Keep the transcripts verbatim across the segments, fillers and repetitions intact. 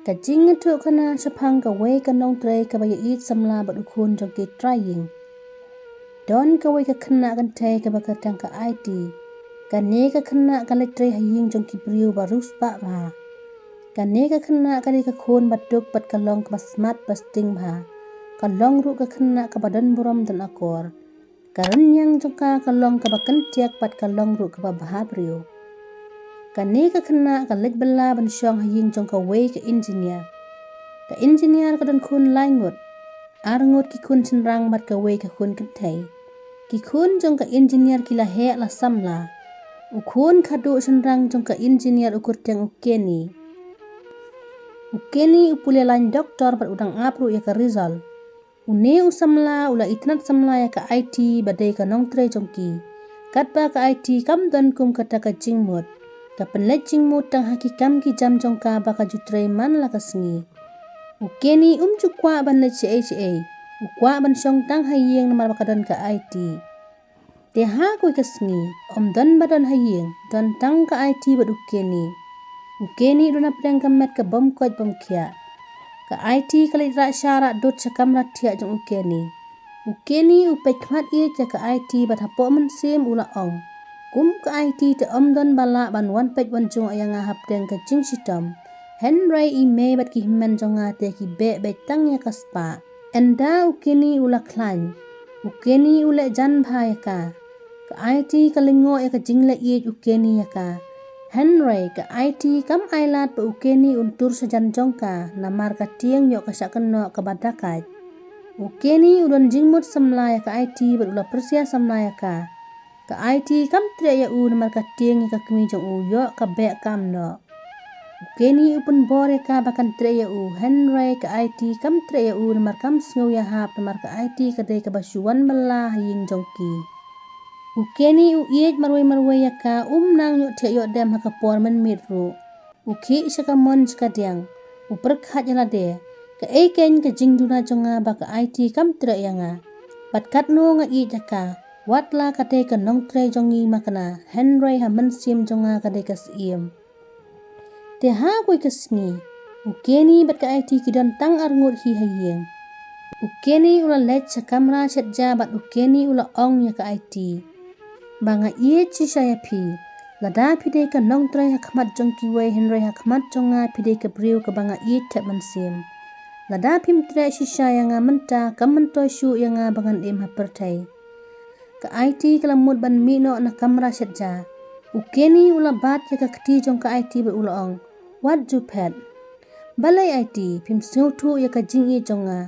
Ka jingïathuhkhana shaphang kawei ka nongtrei kaba ïaieit samla bad u khun jong ki trai ïing. Don kawei ka khynnah kynthei kaba kyrteng ka Aiti. Kane ka khynnah ka leit trei ha ïing jong ki briew ba riewspah bha. Kane ka khynnah ka dei ka khun ba duk bad ka long kaba smat ba sting bha. Ka long ruh ka khynnah kaba don burom don akor. Ka rynïeng jong ka ka long kaba kyntiak bad ka long ruh kaba bha briew. Kane ka khynnah ka leit bylla ban shong ha ïing jong kawei ka engineer. Ka engineer ka don khun lai ngut. Ar ngut ki khun shynrang bad kawei ka khun kynthei. Ki khun jong ka engineer ki la heh la samla. U khun khadduh shynrang jong ka engineer u kyrteng u Kenny. U Kenny u pule lain doktor bad u dang ap ruh ïa ka result. Une u samla u la itynnad samla ïa ka Aiti ba dei ka nongtrei jong ki. Katba ka Aiti kam don kum kata ka jingmut. Ka pynleit jingmut tang ha ki kam ki jam jong ka ba ka ju trei man la ka sngi. U Kenny um ju kwah ban leit shaei shaei. U kwah ban shong tang ha ïing namar ba ka don ka Aiti. Te ha kawei ka sngi, ym don ba don ha ïing, don tang ka Aiti bad u Kenny. U Kenny u don hapdeng ka met ka bym koit bym khiah. Ka Aiti ka leit rah sha rah dud sha kamra thiah jong u Kenny. U Kenny u peit khmat ïeit ïa ka Aiti bad hapoh mynsiem u la ong. Kum ka Aiti te ym don ba lah ban wan peit wan jngoh ïa nga hapdeng ka jingshitom. Hynrei i mei bad ki hynmen jong nga te ki beh beit tang ïa ka spah. Ynda u Kenny u la khlaiñ. U Kenny u leh jan bha ïa ka. Ka Aiti ka lyngngoh ïa ka jingleh ïeit u Kenny ïa ka. Hynrei ka Aiti kam ailad ba u Kenny un tur sha jan jong ka namar ka tieng ïoh ka shah kynnoh kaba dakait. U Kenny u don jingmut samla ïa ka Aiti bad u la pyrshah samla ïa ka. Ka Aiti kam treh ïa u namar ka tieng ïa ka kmie jong u ïoh ka beh kam noh. U Kenny u pynbor ïa ka ba kan treh ïa u, hynrei ka Aiti kam treh ïa u namar kam sngew ïahap namar ka Aiti ka dei kaba shu wan bylla ha ïing jong ki. U Kenny u ïeit marwei marwei ïa ka, um nang ïoh thiah ïoh dem ha ka por mynmiet ruh. U khih sha ka mon sha ka diang. U pyrkhat ïa lade. Kaei kein ka jingduna jong nga ba ka Aiti kam treh ïa nga. Bad katno nga ïeit ïa ka. Wat la ka dei ka nongtrei jong ngi ma kane, hynrei ha mynsiem jong nga ka dei ka syiem. Te ha kawei ka sngi, u Kenny bad ka Aiti ki don tang arngut hi ha ïing. U Kenny u la leit sha kamra shet ja bad u Kenny u la ong ïa ka Aiti. Ba nga ïeit shisha ïa phi. Lada phi dei ka nongtrei ha khmat jong kiwei hynrei ha khmat jong nga phi dei ka briew kaba nga ïeit thep mynsiem. Lada phim treh shisha ïa nga mynta kam myntoi shuh ïa nga ba ngan im ha pyrthei. Ka Aiti ka la mut ban mih noh na kamra shet ja. U Kenny u la bat ïa ka kti jong ka Aiti bad u la ong. Wat ju phet. Balei Aiti, phim sngewthuh ïa ka jingïeit jong nga.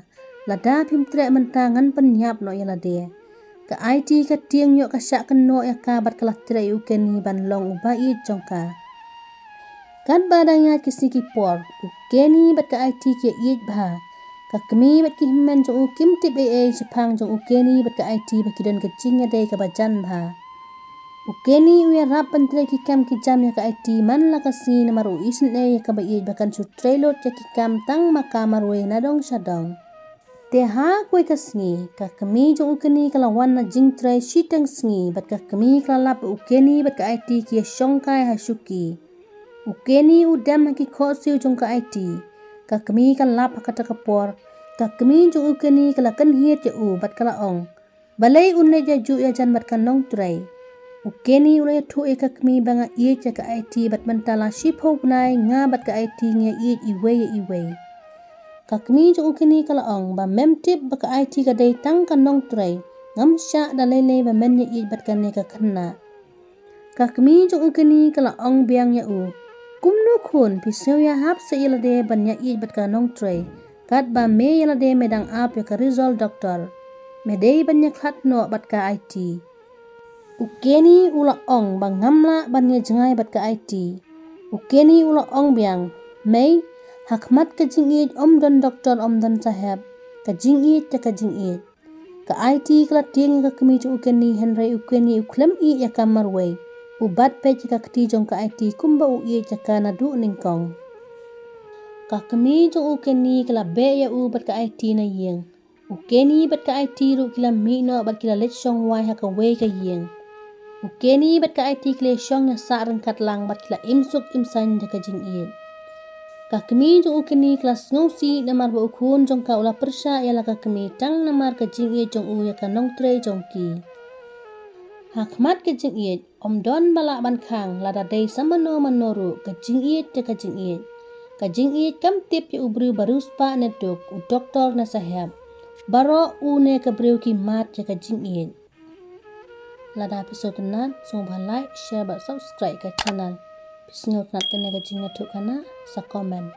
Lada phim treh mynta ngan pynïap noh ïa lade. Ka Aiti ka tieng ïoh ka shah kynnoh ïa ka bad ka la treh ïa u Kenny ban long uba ïeit jong ka. Katba dang ïaid ki sngi ki por, u Kenny bad ka Aiti ki ïeit bha. Ka kmie bad ki hynmen jong u kim tip ei ei shaphang jong u Kenny bad ka Aiti ba ki don ka jingïadei kaba jan bha. U Kenny u ïarap ban trei ki kam ki jam ïa ka Aiti man la ka sngi namar u isynei ïa kaba ïeit ba kan shu trei lut ïa ki kam tang ma ka marwei na dong sha dong. Te ha kawei ka sngi, ka kmie jong u Kenny ka la wan na jingtrei shiteng sngi, bad ka kmie ka la lap ba u Kenny bad ka Aiti ki ïa shongkai ha shuki. U Kenny u dem ha ki khohsiew jong ka Aiti. Ka kmie ka lap ha kata ka por. Ka kmie jong u Kenny ka la kynhied ïa u bad ka la ong. Balei un leit ïajuh ïajan bad ka nongtrei. U Kenny u la ïathuh ïa ka kmie ba nga ïeit ïa ka Aiti bad mynta la shiphew bnai nga bad ka Aiti ngi ïa ïeit iwei ïa iwei. Ka kmie jong u Kenny ka la ong ba mem tip ba ka Aiti ka dei tang ka nongtrei. Ngam shah da lei lei ba men ïa ïeit bad kane ka khynnah. Ka kmie jong u Kenny ka la ong biang ïa u. Kumno khun phi sngew ïahap sa ïa lade ban ïa ïeit bad ka nongtrei. Katba me ïa lade me dang ap ïa ka result doktor. Me dei ban ïa khlad noh bad ka Aiti. U Kenny u la ong ba ngam lah ban ïa jngai bad ka Aiti. U Kenny u la ong biang. Mei, ha khmat ka jingïeit ym don doktor ym don sahep. Ka jingïeit te ka jingïeit. Ka Aiti ka la tieng ïa ka kmie jong u Kenny hynrei u Kenny u khlem ïeh ïa ka marwei. U bat peit ïa ka kti jong ka Aiti kumba u ïeit ïa ka naduh nyngkong. Ka kmie jong u Kenny ka la beh ïa u bad ka Aiti na ïing. U Kenny bad ka Aiti ruh ki la mih noh bad ki la leit shong wai ha kawei ka ïing. U Kenny bad ka Aiti ki la shong ïa sah ryngkat lang bad ki la im suk im saiñ da ka jingïeit. Ka kmie jong u kine ka la sngewsih namar ba u khun jong ka u la pyrshah ïa la ka kmie tang namar ka jingïeit jong u ïa ka nongtrei jong ki. Ha khmat ka jingïeit, ym don ba lah ban khang lada dei sa mano mano ruh, ka jingïeit te ka jingïeit. Ka jingïeit kam tip ïa u briew ba riewspah ne duk, u doktor ne sahep. Baroh u ne ka briew ki mad ïa ka jingïeit. Lada phi sngewtynnat, sngewbha like, share bad subscribe ka channel. Phi sngewtynnat kane ka jingïathuhkhana, sa comment.